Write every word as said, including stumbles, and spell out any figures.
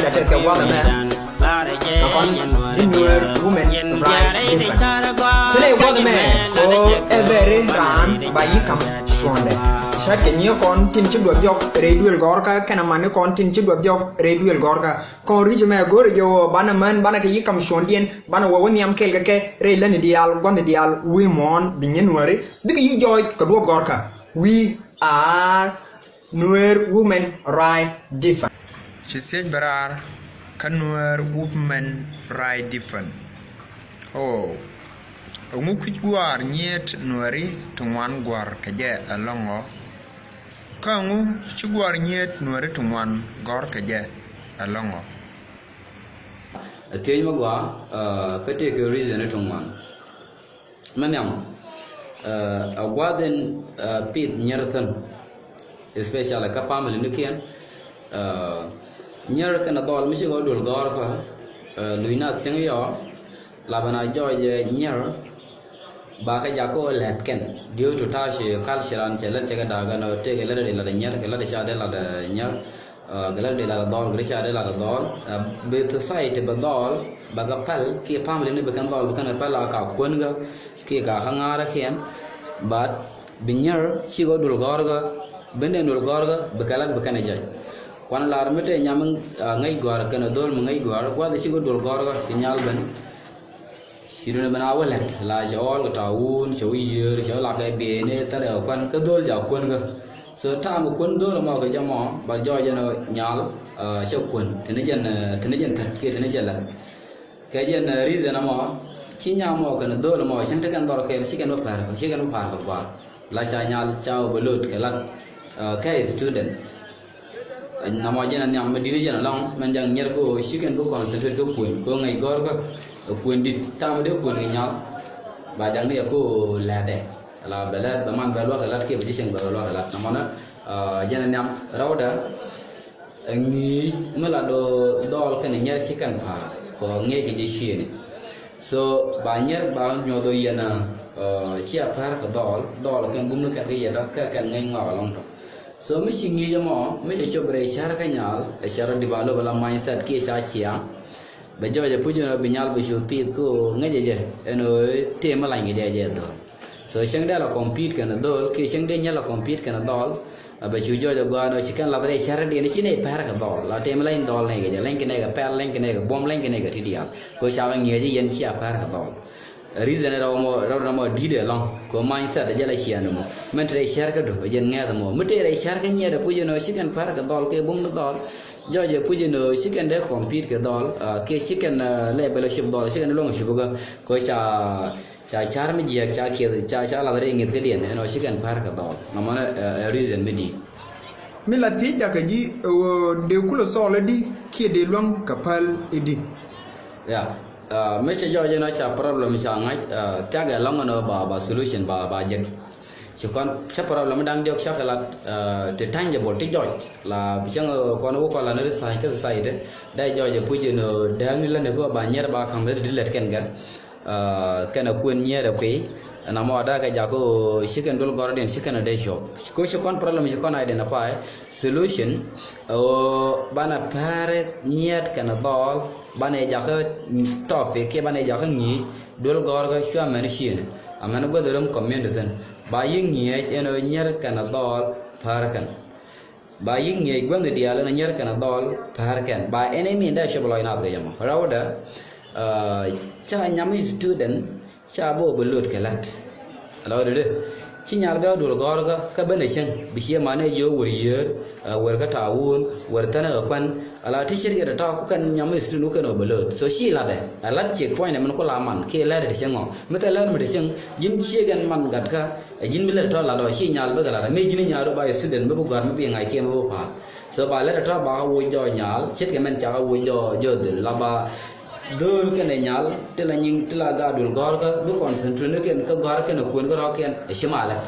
Ɛ tɛkɛ gua̱th ɛmɛ kɛ kɔn ji̱ Nuer women right different. Tënɛ gua̱th ɛmɛ kɛ ɣöö ɛ bɛ ri raan ba yi̱ ka̱m cuɔ̱ndɛ. Ca̱tkɛ nyiee kɔn tin ci duɔth jɔk rɛy duël gɔ̱rkä kɛnɛ mani kɔn tin ci duɔth jɔk rɛy duël gɔ̱rkä. Kɔn ri̱c ɛmɛ go̱o̱rɛ jɛ ɣöö banɛ män banɛ kɛ yi̱ ka̱m cuɔ̱ndiɛn banɛ wä wä nhiam kɛɛl kɛ kɛ rɛy lätni diaal gua̱thni diaal wi̱i̱ muɔ̱ɔ̱n bi nyiee Nuääri bikɛ yi̱ jɔɔc kɛ duɔth gɔ̱rkä. We are Nuer women right defend. Ci thiec bɛ raar kä Nuer women right defend. Oh. Ɛŋu kui̱c gua̱a̱r nyiet Nuääri ti ŋuan gua̱r kɛ jɛ ɛlɔ̱ŋɔ? Kä ɛŋu ci gua̱a̱r nyiet Nuääri ti ŋuan gɔ̱r kɛ jɛ ɛlɔ̱ŋɔ? Ɛ thiec mi gɔaa, kä tëëkɛ reason ti ŋuan. Mi nhiam, ɛ gua̱a̱th in pith nyier thi̱n, especially kä family nikiɛn. Nyier kɛnɛ dhɔl mi cikɛ duël gɔ̱rkä, luc na thiäŋ yɔ la bɛ na jɔɔc nyier. Ba kä jakä ɣöö lät kɛn due to ta̱a̱ ci culture an cɛ lät cɛ kɛ da̱a̱k ɛn ɣöö tëëkɛ lät dee lat nyier kɛ lät ca dee lat nyier. Kɛ lät dee lat dhɔl kɛ lät ca dee lat dhɔl. Bi society bɛ dhɔl ba kɛ päl kiɛ family ni bi kɛn dhɔl bi kɛn kɛ päl a ka kuän kä kiɛ ka kä ŋa̱a̱rä kiɛn. But bi nyier cikɛ duël gɔ̱rkä bi nɛn duël gɔ̱rkä bi kɛ lät bi kɛn jɔc. Kuan lar mi tëë nyam ŋäc gua̱a̱r kɛnɛ dhɔl mi ŋäc gua̱a̱r gua̱th cikɛ duël gɔ̱rkä ci nyal ben. Ci duundɛ ben a wä lät la cɛ ɣɔl kɛ ta̱wun cɛ wä yiër cɛ wä lak kɛ bieyni thilɛ kɛ kuan kä dhöl ca kuän kä. So ta̱a̱ mi kuän dhöl ɛmɔ kɛ jɛ mɔ ba jɔɔc ɛn ɔ nyal cɛ kuän tini jɛn tini jɛn thät kiɛ tini jɛn lät. Kɛ jɛn reason ɛmɔ ci nyam mɔ kɛn dhöl ɛmɔ cäŋ ti kɛn dhɔr kɛɛl ci kɛn bä pa̱a̱r kɛ ci kɛn bä pa̱a̱r kɛ gua̱a̱r. La ca nyal ca overload kɛ lat kɛ student. Namɔ jɛn a nhiam mi di̱t jɛn alɔŋ mɛn jaŋ nyier ko ci kɛn ko concentrate ko kuën ko ŋäc gɔ̱rkä. Kuën di̱t tam dee kuën kɛ nyal. Ba jaŋ ni ko lɛtdɛ la bɛ lɛt bɛ man bɛ luak kɛ lat kiɛ bɛ ji̱ cieŋ bɛ luak kɛ lat namɔ na. Jɛn a nhiam rɛwdɛ ŋi̱i̱c mi la dɔ dhɔl kɛn nyier ci kɛn pa̱a̱r kɔ ŋi̱i̱c kɛ ji̱ ciëni. So ba nyier ba nyuɔth ɔ yɛn a ci a pa̱a̱r kɛ dhɔl dhɔl kɛn bum ni kɛn kɛ yɛn kɛ kɛn ŋäc ŋɔak alɔŋ tɔ. So mi ci ŋi̱i̱c ɛmɔ mi cɛ cop rɛy cär kä nyal ɛ cär ɔ develop la mindset kiɛ ca ciaŋ. Bɛ jɔɔc ɛ puc ɛn ɣöö bi nyal bi cu pith ko ŋäcɛ jɛ ɛn ɣöö tëë mi lany kɛ jɛ jɛ dhɔl. So cäŋ dee la compete kɛn dhɔl kiɛ cäŋ dee nyɛ la compete kɛn dhɔl. Bɛ cu jɔɔc ɛ gɔaa ɛn ɣöö ci kɛn lath rɛy cär diɛn ci nɛy pɛr kɛ dhɔl la tëë mi lany dhɔl nɛy kɛ jɛ lany kɛ nɛy kɛ pɛl lany kɛ nɛy kɛ buɔm lany kɛ nɛy kɛ ti diaal. Ko ca bɛ ŋi̱eec yɛn ci a pɛr kɛ dhɔl. Reason rɛw mɔ rɛw na mɔ di̱t ɛlɔ̱ŋ kɛ mindset ɛ jɛ la ciɛn mɔ mɛn te rɛy cär kä do̱ ɛ jɛn ŋɛth mɔ mi te rɛy cär kä nyiɛt ɛ puc ɛn ɣöö ci kɛn pär kɛ dhɔl kɛ bum ni dhɔl. Jɔɔc ɛ puc ɛn ɣöö ci kɛn dee compete kɛ dhɔl kiɛ ci kɛn level cop dhɔl ci kɛn luɔ̱ŋ cop kä kɛ ca ca car mi jiɛk ca kiɛth ca ca lath rɛy ŋi̱th kä diɛn ɛn ɣöö ci kɛn pär kɛ dhɔl. Namɔ ni ɛ reason mi di̱t. Mi la thiec jakä ji̱ ɛ ɣöö dee kulɛ solve i̱di kiɛ dee luäŋ kɛ päl i̱di? Ya, mi cɛ jɔɔc ɛn ɣöö ca problem ca ŋa̱c thiakɛ ɛlɔ̱ŋ ɛn ɣöö ba ba solution ba ba jek. Ci kɔn cä problem da̱ŋ diɔk cakɛ lat ti tangible ti jɔc la bi cäŋ kɔn wä kɔn la ni research kä society. Dee jɔɔc ɛ puc ɛn ɣöö dääkni lätni kä ba nyier ba ka̱m lät ti lät kɛn gɛr. Kɛn a kuën nyier ɛ kuiy ɛn amɔ da̱a̱ kɛ jakä ɣöö ci kɛn duel gɔ̱rdiɛn ci kɛn a dee cuɔp. Ko ci kɔn problem ci kɔn identify solution ɛ ɣöö banɛ pɛr nyiet kɛn a dhɔl banɛ jakä topic kiɛ banɛ jakä ŋi̱i̱c duel gɔ̱rkä cua mɛn ciëni. Amɛn guäth rom community thi̱n ba yi̱ ŋi̱eec ɛn ɣöö nyier kɛn a dhɔl pär kɛn. Ba yi̱ ŋi̱eec guäthni diaal ɛn a nyier kɛn a dhɔl pär kɛn ba ɛn ɛ min dee cop lɔc nath kɛ jɛ mɔ rɛwdɛ. Ca nyam i̱ student ca bä bä lot kɛ la̱t. Ala wä dee ci nyal bɛ wä duɔl gɔ̱rkä kä ben ɛ cäŋ bi ciɛ man ɛ jiö wër yiër wër kä ta̱a̱ wun wër thänä kɛ kuan. Ala ti ce̱tkɛ tɔ̱tɔ̱ ku kɛn nyam i̱ student ku kɛn wä bä lot so ci la̱tdɛ ɛ la̱t ciek puɔ̱nydɛ min ku la man kiɛ la̱t ɛ ti cäŋ ɔ mi thɛ la̱t mi ti cäŋ ji̱n ciek ɛn man gatkä. Ɛ ji̱n mi lät tɔ̱ lat ɔ ci nyal bikɛ lat ɛ mëë ji̱n i̱ nyal ɔ ba i̱ student mi bi gɔ̱a̱r mi bi ŋa̱c kiɛ mi bi pa̱a̱r. So ba lät ɛ tɔ̱ ba kä woc jɔɔc nyal ce̱tkɛ mɛn ca kä woc jɔɔc dhöl la ba dhöl kɛnɛ nyal ti la nyiŋ ti la gaat duël gɔ̱rkä bi concentrate ni kɛn kä gɔ̱a̱r kɛnɛ kuën kä rɔ̱kiɛn ɛ ci ma lät.